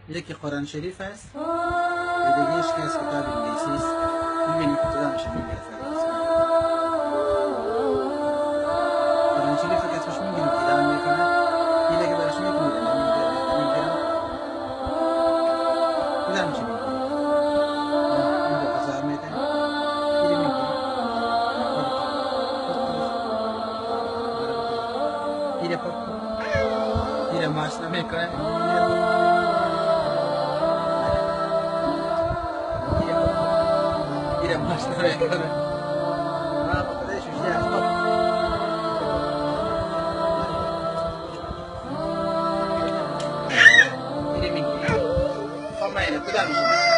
یکی قرآن شریف است، دیگهش که از کتاب انگلیسی است. میبینیم که کدامش میگیره. قرآن شریف که اسمش میگیریم کدام میکنه، اینه که برش میکنه نمیگیرم کدامش میگیره. این رو هزار میده، اینو میگیره، اینو پاک، اینو ماش نمیکنه، اینو ماش نمیکنه. اینو میگیره. خب من اینو کدامش میگیره؟